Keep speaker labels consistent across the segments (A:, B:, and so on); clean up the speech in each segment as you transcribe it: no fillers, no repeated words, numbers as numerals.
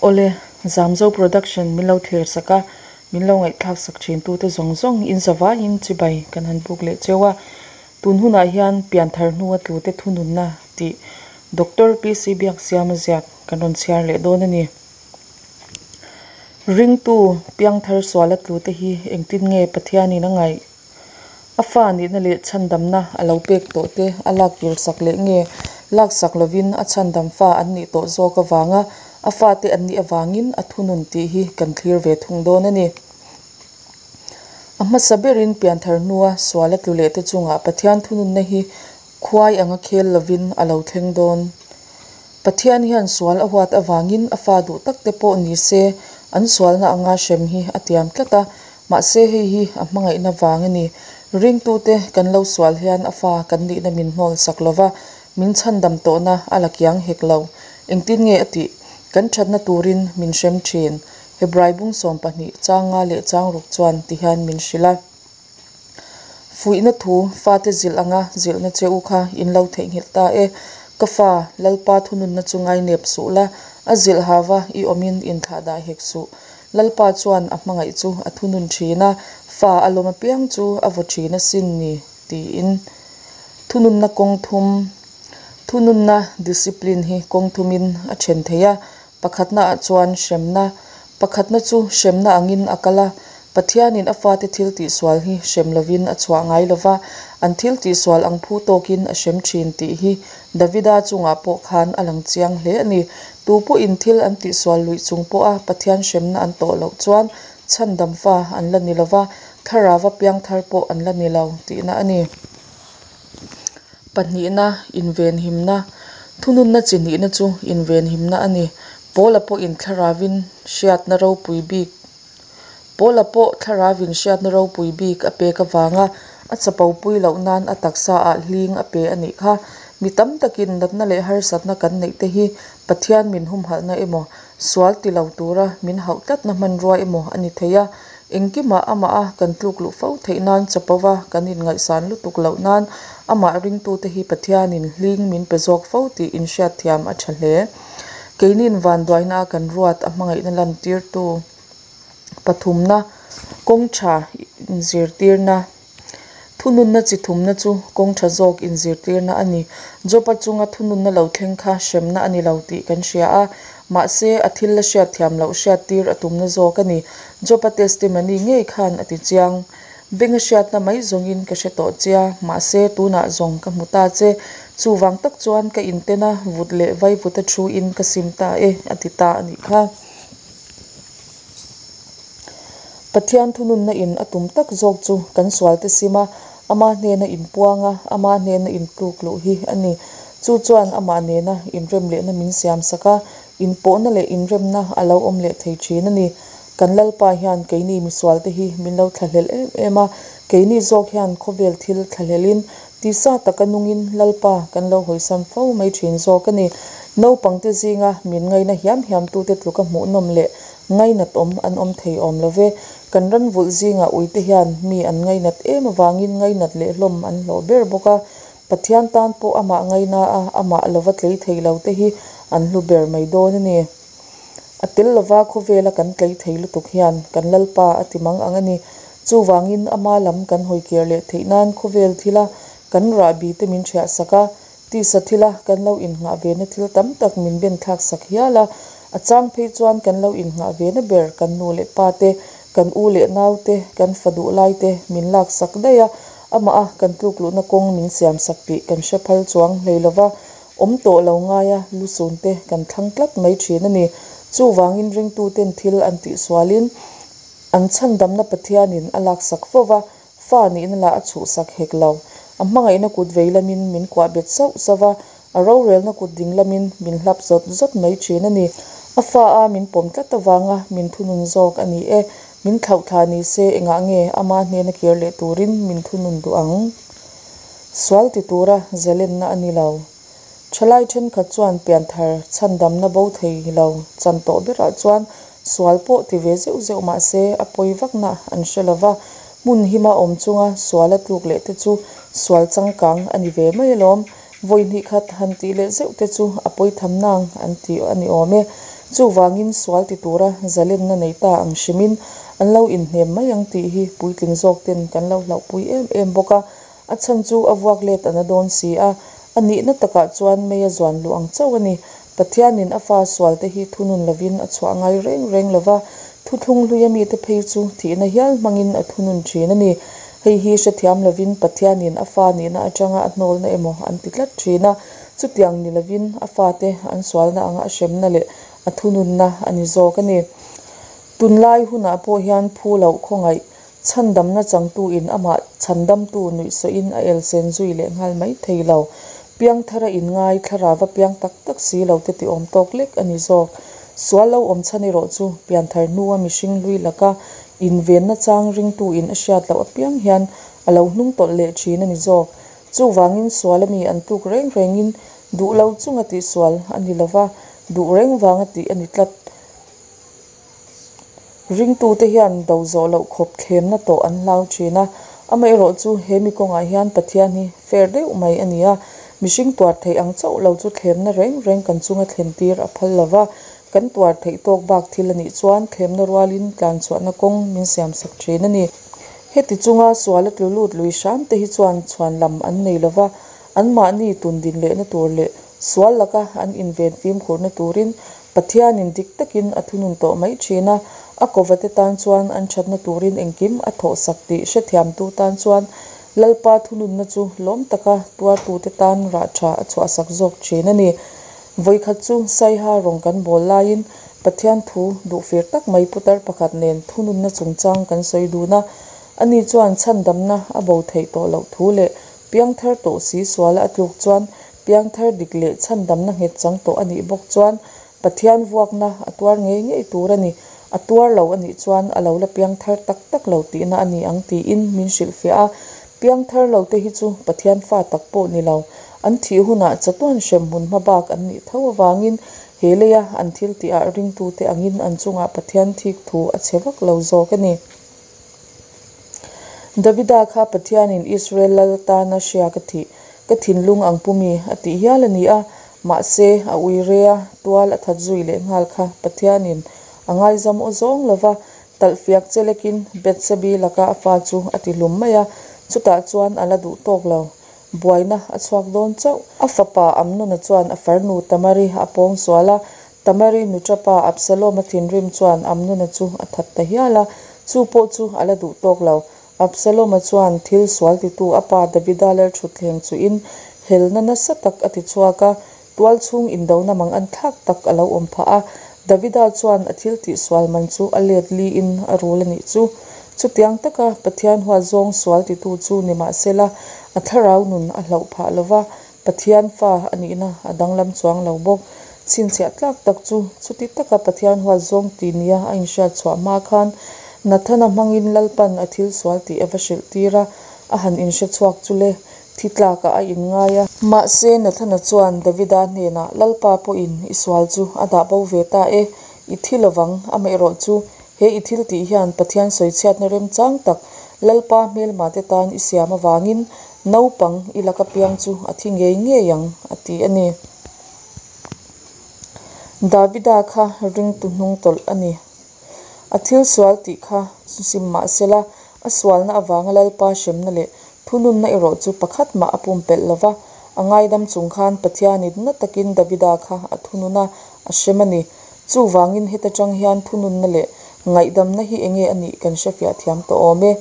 A: Awle, Zamzo Production min lo thlir sak a, min lo ngaihthlak sak thin tute zawng zawng in zavaiin chibai kan han buk leh cheu a. Tun hunah hian pianthar hnua tlute thununna tih Doctor PC Biaksiama ziak kan rawn chhiar leh dawn a ni. Ringtu piangthar suala tlute hi engtin nge Pathianin a ngaih? A fa nihna leh chhandamna a lo pek tawh te a lak kir sak leh nge lak sak lovin a chhandam fa an nih tawh zawk avanga a fate an nih avangin a thunun tih hi kan thlir ve thung dawn a ni. A hmasa berin pianthar hnua suala tlu leh te chungah Pathian thununna hi khuai anga khel lovin a lo thleng dawn. Pathian hian sual a huat avangin a fa duh tak te pawh ni se an sualna anga hrem hi a tiam tlat a, mahse hei hi a hmangaihna vang a ni. Ringtute kan lo sual hian a fa kan nihna min hnawl sak lova, min chhandam tawhna a la kiang hek lo. Engtin nge a tih? Kan thatna turin min hrem thin. Hebrai bung 12 chang nga leh chang ruk chuan ti hian min hrilh a. Fuihna thu, fate zilh anga zilhna che u kha in lo theihnghilh ta e. Ka fa, Lalpa thununna chu ngainep suh la, a zilh hava i awmin inthlahdah hek suh. Lalpa chuan a hmangaih chu a thunun thin a, fa a lawm apiang chu a vaw thin asin ni, tiin. Thununna kawng thum, Thununna, discipline, hi kawng thumin a then thei a, Pakhatna ah chuan hremna, pakhatna chu hremna angin a kal a, Pathianin a fate thil tihsual hi hrem lovin a chhuah ngai lova, an thil tihsual ang phu tawkin a hrem thin tih hi Davida chungah pawh khan a lang chiang hle a ni. Tu pawhin thil an tihsual luih chung pawha Pathian hremna an tawh loh chuan chhandam fa an la ni lova, thlarauva piangthar pawh an la ni lo tihna a ni. Pahnihna, invenhimna. Thununna chi hnihna chu invenhimna a ni. Paula pawhin thlaravin hriatna ropui bik Paula pawh thlaravin hriatna ropui bik a pek avanga a chapo pui loh nan a taksa ah hling a pe a nih kha. Mi tam takin natna leh harsatna kan neih te hi Pathian min humhalhna emaw, sual ti lo tura min hauh tlatna hmanrua emaw a ni thei a. Engkimah amah a kan tluk luh fo theih nan chapova kan inngaihsan lutuk loh nan amah ringtute hi Pathianin hling min pe zawk fo tih inhriatthiam a tha hle. Keinin vanduaina a kan ruat a hmangaihna lantirtu pathumna kawng tha inzirtirna Thununna chi thumna chu kawng tha zawk inzirtirna a ni. Job-a chunga thununna lo thleng kha hremna a ni lo tih kan hria a, mahse a thil la hriatthiam loh hriattir a tumna zawk a ni. Job-a testimony ngei khan a ti chiang. Benga hriatna mai zawngin ka hre tawh che a, mahse tunah zawng ka hmu ta che. Chuvang tak chuan ka inten a, vut leh vaivuta thuin ka sim ta e, a ti ta a nih kha. Pathian thununna in a tum tak zawk chu kan sualte sim a, ama hnena inpuang a, ama hnena intluk luh hi a ni. Chu chuan amah nena inrem lehna min siam sak a, inpawhna leh inremna a lo awm leh thei thin a ni. Kan Lalpa hian keini misualte hi min lo thlahlel em em a, keini zawk hian khawvel thil thlahlelin tisa taka nungin Lalpa kan lo hawisan fo mai thin zawk a ni. Naupangte zinga min ngaina hiam hiamtute tluka hmuhnawm leh Ngainat awm an awm thei awm lo ve. Kan ran vulh zingah uite hian mi an ngainat em avangin ngainat leh hlawm an hlawh ber bawk a. Pathian tan pawh amah ngaina a, amah lova tlei thei lo te hi an hlu ber mai dawn a ni. A tel lova khawvela kan tlei thei lutuk hian kan Lalpa a ti mang ang a ni. Chuvangin ama lam kan hawi kir leh theih nan khawvel thila kan rahbi te min thiah sak a, Tisa thila kan lo innghah vena thil tam tak min ben thlak sak hial a, a chang phei chuan kan lo innghah vena ber kan nu leh pa te, kan u leh nau te, kan fa duh lai te min lak sak daih a, amah a kan tluk luhna kawng min siam sak tih kan hre phal chuang hlei lova, awm tawh lo ngaia lusun te kan thlang tlat mai thin a ni. Chuvangin ringtuten thil an tihsualin an chhandamna Pathianin a lak sak fo va, Fa nihna lah a chhuhsak hek lo. A hmangaihna kut vei lamin min kuah bet sauh sauh a, a rorelna kut ding lamin min hlap zawt zawt mai thin a ni. A fa a min pawm tlat avanga min thunun zawk a ni e. Min thlauh thla ni se engah nge ama hnena kir leh turin min thunun duh ang? Sual ti tura zalenna a ni lo. Thalai thenkhat chuan pianthar chhandamna bo thei lo chan tawh berah chuan sual pawh ti ve zeuh zeuh mah se a pawi vakna an hre lo va, hmun hima awm chunga sual a tluk leh te chu sual changkang a ni ve mai alawm. Vawi hnih khat han tih leh zeuh te chu a pawi tham nang an ti a ni awm e. Chuvangin sual ti tura zalenna nei ta ang hrimin an lo inhnem mai ang tih hi puitling zawk ten kan lo hlauhpui em em bawk a. A chhan chu a vuak let a na dawn si a, a nihna takah chuan mei a zuan luh ang chauh a ni. Pathianin a fa sualte hi thunun lovin a chhuah ngai reng reng lo va, thuthlung hluia mite phei chu thihna hial hmangin a thunun thin a ni. Hei hi hrethiam lovin Pathianin a fa nihna atanga a hnawlna emaw an ti tlat thin a, chutiang ni lovin a fate an sualna anga a hremna leh a thununna a ni zawk a ni. Tunlai hunah pawh hian phu loh khawngaih Chhandamna changtuin amah chhandamtu nuihsawhin a elsen zui leh nghal mai thei lo. Piangthara inngai thlarava piang tak tak si lo te ti awm tawk lek a ni zawk. Sual lo awm chhan erawh chu pianthar hnua mihring hlui laka invenna chang ringtuin a hriat loh apiang hian a lo hnung tawlh leh thin a ni zawk. Chuvangin suala mi an tluk reng rengin duh lo chunga tihsual a ni lova, duh reng vanga tih a ni tlat. Ringtute hian do zawh loh khawp thlemna tawh an hlau thin a, amaherawhchu he mi kawngah hian Pathian hi fair deuh mai a ni a, mihring tuar theih ang chauh lo chu thlemna reng reng kan chunga thlen tir a phal lo va, kan tuar theih tawk bak thil a nih chuan thlemna rualin tlanchhuahna kawng min siamsak thin a ni. Heti chunga suala tlu lut lui hram te hi chuan chhuan lam an nei lo va, anmahni tundin lehna tur leh sual laka an inven fimkhurna turin Pathianin dik takin a thunun tawh mai thin a, a kovate tan chuan an thatna turin engkim a thawhsak tih hrethiamtu tan chuan Lalpa thununna chu lawm taka tuartute tan rah tha a chhuahsak zawk thin a ni. Vawikhat chu Saiha rawng kan bawl laiin Pathian thu duhfir tak mai putar pakhat nen thununna chungchang kan sawi dun a, ani chuan chhandamna a bo theih tawh loh thu leh piangthar tawh si suala a tluk chuan Piangthar dik leh chhandamna nghet chang tawh a nih bawk chuan Pathian vuakna a tuar ngei ngei tur a ni. A tuar lo a nih chuan a lo la piangthar tak tak lo tihna a ni ang tiin min hrilhfiah a. Piangthar lo te hi chu Pathian fa tak pawh ni lo. An thih hunah chatuan hremhmun hma bak an nih tho avangin he leia an thil tihah ringtute angin an chungah Pathian thik thu a chhe vak lo zawk a ni. Davida kha Pathianin Israel lal tana hria ka thih, ka thinlung ang pumi a tih hial a ni a, mahse a ui rea tual a that zui leh nghal kha Pathianin a ngaizam aw zawng lo va, talhfiak che lekin Bethsebi laka a fa chu a ti hlum mai a, chutah chuan a la duh tawk lo. Buaina a chhuak dawn chauh. A fapa Amnona chuan a farnu Tamari a pawng sual a, Tamari nuṭapa Absalom-a thinrim chuan Amnona chu a that ta hial a, chu pawh chu a la duh tawk lo. Absalom-a chuan thil sual titu a pa Davida lalṭhutthleng chuhin helna nasa tak a ti chhuak a, tual chhung indona mang an thlak tak a lo awm phah a. Davida chuan a thil tihsual man chu a let liin a rul a nih chu. Chutiang taka Pathian huat zawng sual titu chu ni mah sela, a thlarau nun a hlauh phah lo va, Pathian fa a nihna a danglam chuang lo bawk. Chhinchhiah tlak tak chu chuti taka Pathian huat zawng ti nia a inhriat chhuah hma khan Nathana hmangin Lalpan a thil sual tih a va hrilh tir a, a han inhre chhuak chu le, thi tlakah a inngai a. Mahse, Nathana chuan Davida hnenah, Lalpa pawhin i sual chu a dah bo ve ta e, i thi lovang, amaherawh chu he i thil tih hian Pathian sawichhiatna remchang tak Lalpa hmelmate tan i siam avangin Naupang i laka piang chu a thi ngei ngei ang, a ti a ni. Davida kha ringtu hnung tawlh a ni. A thil sual tih kha sim mah sela, a sualna avanga Lalpa hremna leh thununna erawh chu pakhat mah a pumpelh lo va. A ngaidam chung khan Pathianin na takin Davida kha a thunun a, a hrem a ni. Chuvangin heta tang hian thununna leh ngaihdamna hi enge a nih kan hrefiah thiam tawh awm e.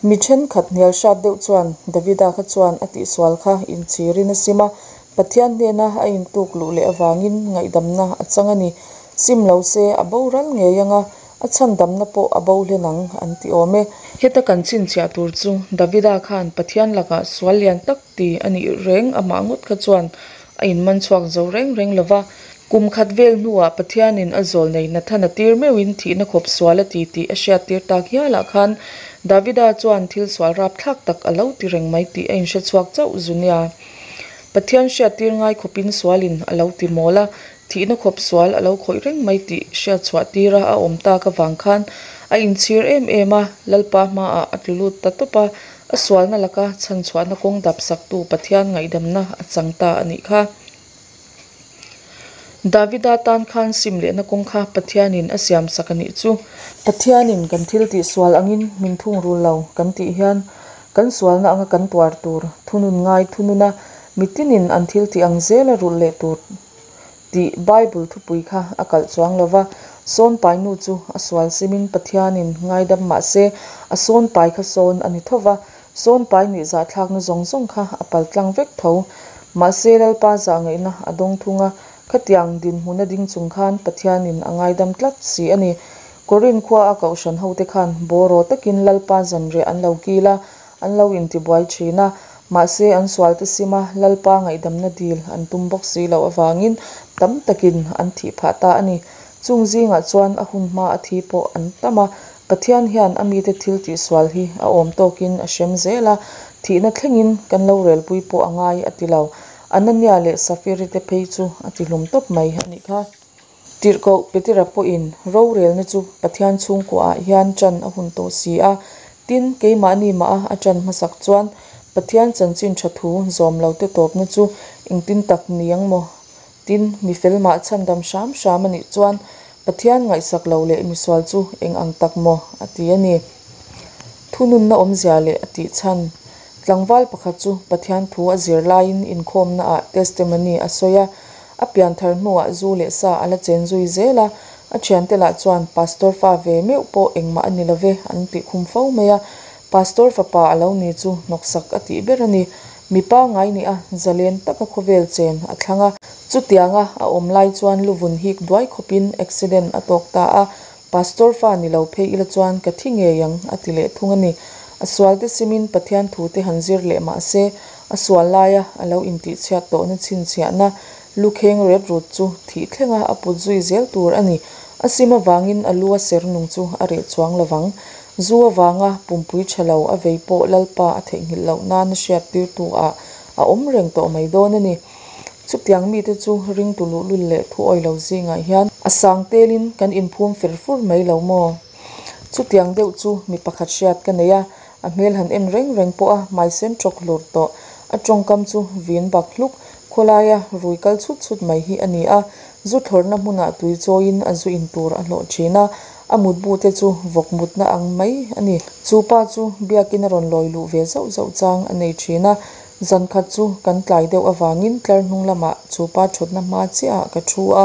A: Mi thenkhat hnial hrat deuh chuan Davida kha chuan a tihsual kha inchhirin a sim a, Pathian hnena a intuk luh leh avangin ngaihdamna a chang a ni. Sim lo se a boral ngei ang a, a chhandamna pawh a bo hlen ang an ti awm e. Heta kan chhinchhiah tur chu Davida khan Pathian lakah sual lian tak ti a nih reng amah ngawt kha chuan a inman chhuak zo reng reng lo va. Kum khat vel hnuah Pathianin a zawl nei Nathana tir meuhin thihna khawp sual a ti tih a hriattir tak hialah khan Davida chuan thil sual rapthlak tak a lo ti reng mai tih a inhre chhuak chauh zu nia. Pathian hriattir ngai khawpin sualin a lo ti mawl a, thihna khawp sual a lo khawih reng mai tih hriatchhuah tira a awm tak avang khan a inchhir em em a, Lalpa hmaah a tlu lut ta tawp a. A sualna laka chhanchhuahna kawng dapsaktu Pathian ngaihdamna a chang ta a nih kha. Davida tan khan sim lehna kawng kha Pathianin a siamsak a nih chu. Pathianin kan thil tihsual angin min thungrul lo kan tih hian kan sualna anga kan tuar tur thunun ngai thununa mitinin an thil tih ang zela rulh leh tur tih Bible thupui kha a kalh chuang lo va. Sawnpai nu chu a sual simin Pathianin ngaidam mah se a sawnpai kha sawn a ni tho va, sawnpai nih zahthlakna zawng zawng kha a paltlang vek tho. Mahse Lalpa zahngaihna a dawng thung a, khatiang dinhmuna ding chung khan Pathianin a ngaidam tlat si a ni. Korin khua a kohhran hote khan bawraw takin Lalpa zanriah an lo kil a, an lo intibuai thin a, mahse an sualte sima Lalpa ngaihdamna dil an tum bawk si loh avangin tam takin an thih phah ta a ni. Chung zingah chuan a hun hma a thi pawh an tam a, Pathian hian a mite thil tihsual hi a awm tawkin a hrem zel a, thihna thlengin kan lo relpui pawh a ngai a ti lo. Anania leh Safiri te phei chu a ti hlum tawp mai a nih kha. Tirhkoh Petera pawhin rorelna chu Pathian chhungkuaah hian ṭan a hun tawh si a, tin, keimahni mah a a ṭan hmasak chuan Pathian chanchin ṭha thu zawm lote tawpna chu engtin tak ni ang maw? Tin, mi fel mah chhandam hram hram a nih chuan Pathian ngaihsak lo leh misual chu eng ang tak maw? a ti a ni. Thununna awmzia leh a tih chhan. Tlangval pakhat chu Pathian thu a zir laiin inkhawmnaah testimony a sawi a. A pianthar hnuah zu leh sa a la chen zui zel a, a thiante lah chuan Pastor fa ve meuh pawh engmah a ni lo ve an tih khum fo mai a. Pastor fapa a lo ni chu hnawksak a tih ber a ni. Mi pangngai nih a, zalen taka khawvel chen a thlang a. Chutianga a awm lai chuan luvun hik duai khawpin accident a tawk ta a, Pastor fa ni lo phei ila chuan ka thi ngei ang a ti leh thung a ni. A sualte simin Pathian thute han zir leh mah se, a sual laia a lo intihchhiat tawhna chhinchhiahna lu kheng ret rut chu thih thlenga a put zui zel tur a ni. A sim avangin a lu a ser nung chu a reh chuang lovang. Zu avanga pumpui tha lo a vei pawh Lalpa a theihnghilh loh nana hriattirtu ah a awm reng tawh mai dawn a ni. Chutiang mite chu ringtu luhlul leh thuawi lo zingah hian a sang telin kan inphum fer fur mai lo maw? Chutiang deuh chu mi pakhat hriat ka nei a, a hmel han en reng reng pawh a hmaisen ṭawk hlur tawh. A ṭawngkam chu vin bak hluk, khawlaia rui kal chhut chhut mai hi a ni a. Zu thlawrhna hmunah tui chawiin a zu in tur a hlawh ṭhin a, a mutbu te chu vawk mutna ang mai a ni. Chu pa chu biakin a rawn lawi luh ve zauh zauh chang a nei ṭhin a, Zan khat chu kan tlai deuh avangin tlar hnung lamah chu pa thutna hma chiahah ka thu a,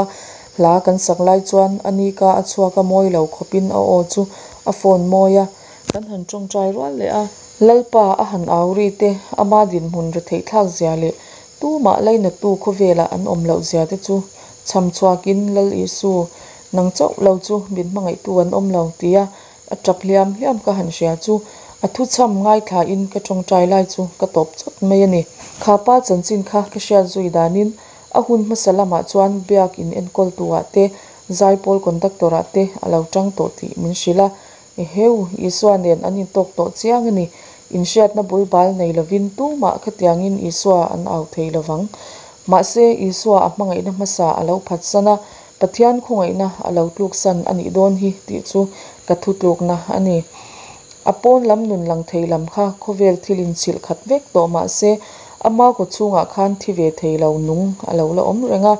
A: hla kan sak lai chuan a ni ka a chhuak a mawi lo khawpin a aw chu a phone mawi a, kan han tawngtai rual leh a, Lalpa a han au ri te, ama dinhmun retheih thlak zia leh tumah lainattu khawvelah an awm loh zia te chu chham chhuakin Lal Isu nang chauh lo chu min hmangaihtu an awm lo tia A tap hliam hliam ka han hria chu a thuchham ngaithlain ka tawngtai lai chu ka tawp chawt mai a ni. Kha pa chanchin kha ka hriat zui danin a hun hmasa lamah chuan biak in enkawltuah te, zaipawl conductor-ah te a lo tang tawh tih min hrilh a. Eheu, Isua nen an intawk tawh chiang a ni. Inhriatna bul bal nei lovin tumah khatiangin Isua an au thei lovang. Mahse, Isua a hmangaihna hmasa a lo phatsan a, Pathian khawngaihna a lo tluksan a nih dawn hi tih chu ka thutlukna a ni. A pawn lam nun lang thei lam kha khawvel thil inchhilh khat vek tawh mah se, ama kaw chhungah khan thi ve thei lo nung a lo la awm reng a.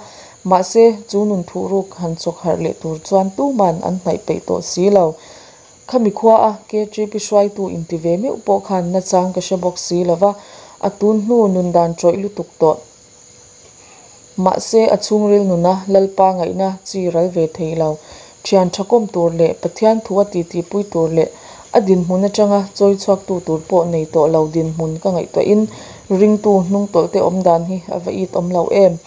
A: Mahse, chu nun thuhruk han chawk harh leh tur chuan tuman an hnaih peih tawh si lo. Khami khua a KTP hruaitu inti ve meuh pawh khan nachang ka hre bawk si lo va, a tun hnu nun dan tawih lutuk tawh. Mahse, a chhungril nuna Lalpa ngaihna chi ral ve thei lo. Thian thakawm tur leh Pathian thu a titipui tur leh a dinhmun atanga chawi chhuaktu tur pawh nei tawh lo dinhmun ka ngaihtuahin ringtu hnungtawlhte awm dan hi a va it awm lo em.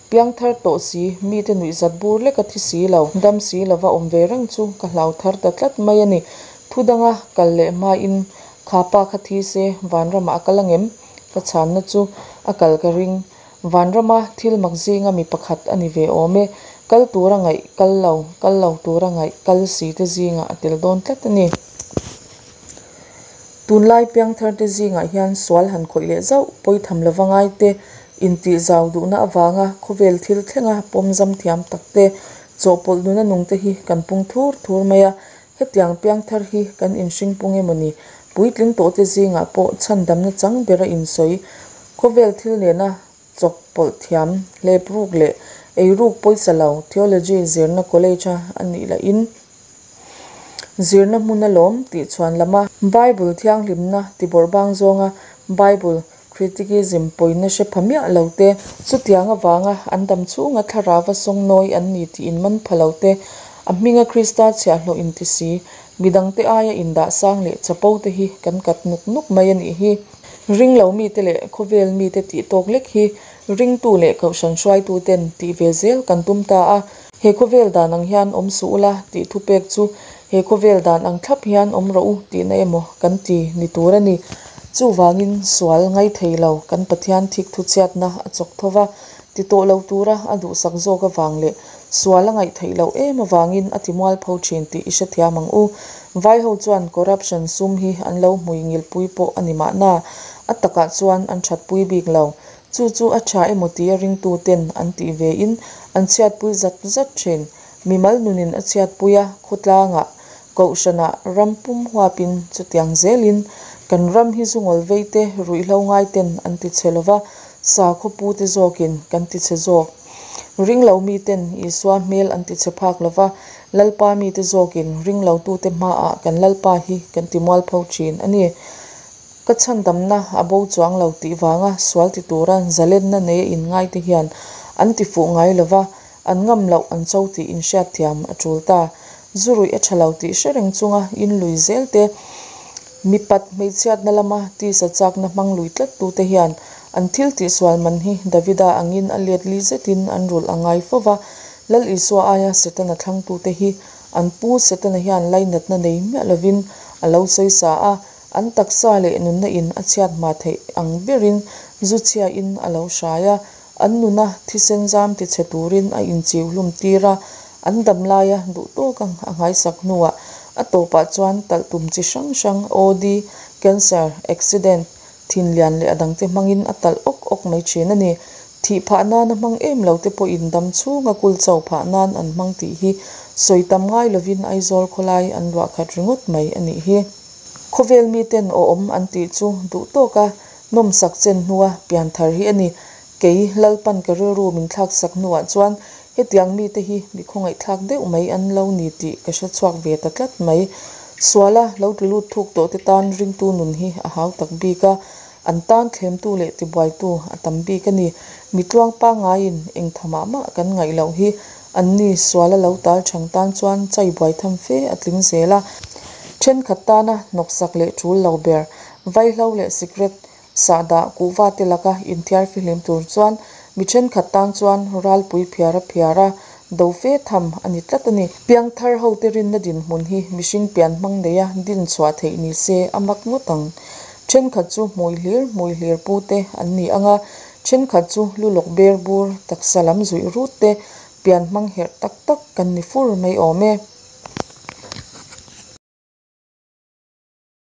A: Piangthar tawh si, mite nuihzat bur lek a thi si lo, dam si lova awm ve reng chu ka hlau thar ta tlat mai a ni. Thu danga kal leh hmain kha pa kha thi se vanramah a kal angem? Ka chhanna chu a kal ka ring. Vanrama thil mak zinga mi pakhat a ni ve awm e. Kal tura ngaih kal lo, kal lo tura ngaih kal si te zingah a tel dawn tlat a ni. Tunlai piangthar te zingah hian sual han khawih leh zauh pawi tham lova ngai te, intih zau duhna avanga khawvel thil thlenga pawmzam thiam tak te, chawhpawlh nuna nung te hi kan pung thur thur mai a. Hetiang piangthar hi kan inhring pung emaw ni? Puitling tawhte zingah pawh chhandamna chang bera insawi, khawvel thil nena chawkpawlh thiam, hlep ruk leh eiruk pawisa lo, theology zirna college-a a nih lahin zirna hmun alawm tih chhuan lama Bible thianghlimna tibawrhbang zawnga Bible criticism pawina hre pha miah lo te, chutiang avanga an dam chhunga thlarauva sawngnawi an ni tih inman pha lo te, a hminga Krista chhiahhlawh inti si, midangte aia indah sang leh chapo te hi kan kat nuk nuk mai a nih hi. Ringlo mite leh khawvel mite tih tawk lek hi ringtu leh kohhran hruaituten tih ve zel kan tum ta a. He khawvel dan ang hian awm suh ula tih thupek chu he khawvel dan ang thlap hian awm rawh u tihna emaw kan ti ni tur a ni. Chuvangin sual ngai thei lo kan Pathian thikthu chhiatna a chawk tho va, ti tawh lo tura a duhsak zawk avang leh sual a ngaih theih loh em avangin a ti mualpho thin tih i hrethiam ang u. Vaiho chuan corruption sum hi an lo hmui ngilpui pawh a ni mahna, a takah chuan an thatpui bik lo. Chu chu a tha emaw tia ringtuten an tih vein an chhiatpui zat zat thin. Mimal nunin a chhiatpui a, khawtlangah, kohhranah, ram pum huapin chutiang zelin kan ram hi zungawl veite ruihhlo ngaiten an ti chhe lova, sakhaw pute zawkin kan ti chhe zawk. Ringlo miten Isua hmel an ti chhe phak lova, Lalpa mite zawkin ringlotute hmaah kan Lalpa hi kan ti mualpho thin a ni. Ka chhandamna a bo chuang lo tih vanga sual ti tura zalenna neia inngaite hian an ti fuh ngai lova, an ngam loh an cho tih inhriatthiam a tul ta. Zu ruih a tha lo tih hre reng chunga inlui zel te, mipat hmeichhiatna lama tisa chakna hmang lui tlat tute hian an thil tihsual man hi Davida angin a let li zetin an rulh a ngai fo va. Lal Isua aia Setana thlangtute hi an pu Setana hian lainatna nei miah lovin a lo sawisa a, an taksa leh nunna in a chhiat hma theih ang berin zu chhiain a lo hrai a, an nuna thisen zam tichhe turin a inchiu hlum tir a, an dam laia duh tawk ang a nghaisak hnuah a tawpah chuan talh tum chi hrang hrang, OD, cancer, accident, thinlian leh a dangte hmangin a talh awk awk mai thin a ni. Thih phah nana hmang em lo te pawhin dam chhunga kul cho phah nan an hmang tih hi sawi tam ngai lovin Aizawl khawlai an luah khat ringawt mai a nih hi. Khawvel miten awm an tih chu duh tawka nawmsak chen hnua pianthar hi a ni. Kei Lalpan ka rilru min thlaksak hnuah chuan hetiang mite hi mi khawngaihthlak deuh mai an lo ni tih ka hre chhuak ve ta tlat mai. Suala lo tlu lut thuk tawh te tan ringtu nun hi a hau tak bik a, an tan thlemtu leh tibuaitu a tam bik a ni. Mi tluang pangaiin eng tha mah mah kan ngaih loh hi anni suala lo tal chhang tan chuan chai buai tham fe a tling zel a. Thenkhat tana hnawksak leh tul lo ber, vaihlo leh sikret Sahdah kuhva te laka inthiar fihlim tur chuan mi thenkhat tan chuan ralpui phiar a phiar a, do fe tham a ni tlat a ni. Piangthar hote rinna dinhmun hi mihring pian hmang neia din chhuah theih ni se a mak ngawt ang. Thenkhat chu hmui hlir hmui hlir pu te an ni ang a, thenkhat chu lu lawk ber bur taksa lam zuih rut te pian hmang herh tak tak kan ni fur mai awm e.